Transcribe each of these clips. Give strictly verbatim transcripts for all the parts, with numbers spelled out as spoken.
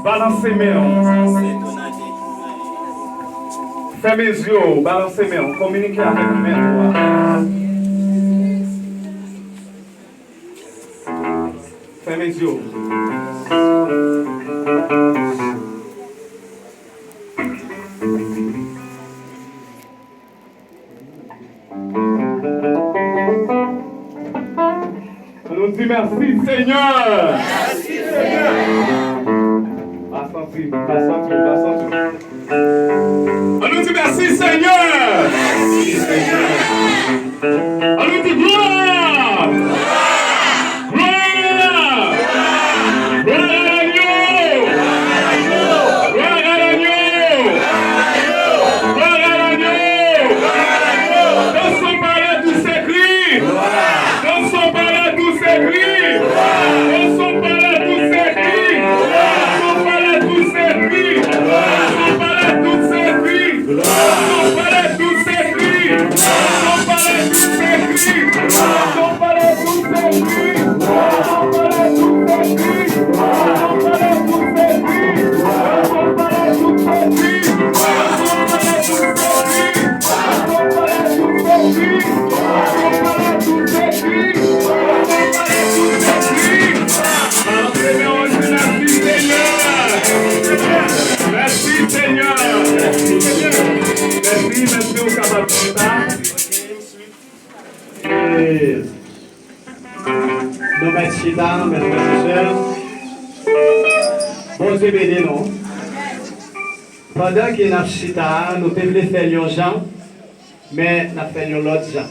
Balanse men w. Fèmen zye w, balanse men w, kominike avèk men w. Fèmen zye w. Ann nou di mèsi, Senyè. Mèsi, Senyè. Pa santi, pa santi, pa santi. Ann nou di mèsi, Senyè. Mèsi, Senyè. Ann nou di glwa. Glwa! Glwa a Lanyo! Glwa a Lanyo! Glwa a Lanyo! Dans son palais tout s'écrit! Dans son palais tout s'écrit! Dans son palais tout s'écrit! Dans son palais tout s'écrit! Dans son palais tout s'écrit! Dans son palais tout s'écrit! Dans son palais tout s'écrit! Dans son palais tout s'écrit! Mèsi, Senyè. Mèsi, mèsi, ou kapab chita. E nou mèt chita, mèt mèt Michel. Bondye beni nou. Pandan ke n ap chita, nou te vle fè l yon jan, men n ap fè l yon lòt jan.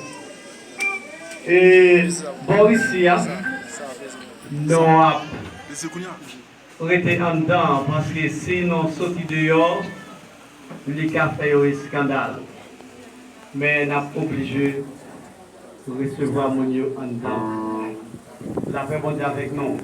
E bò isi a, nou ap rete anndan, paske si nou soti deyò, li ka fè yon eskandal. Men n ap oblije resevwa moun yo anndan. Lapè Bondye avèk nou.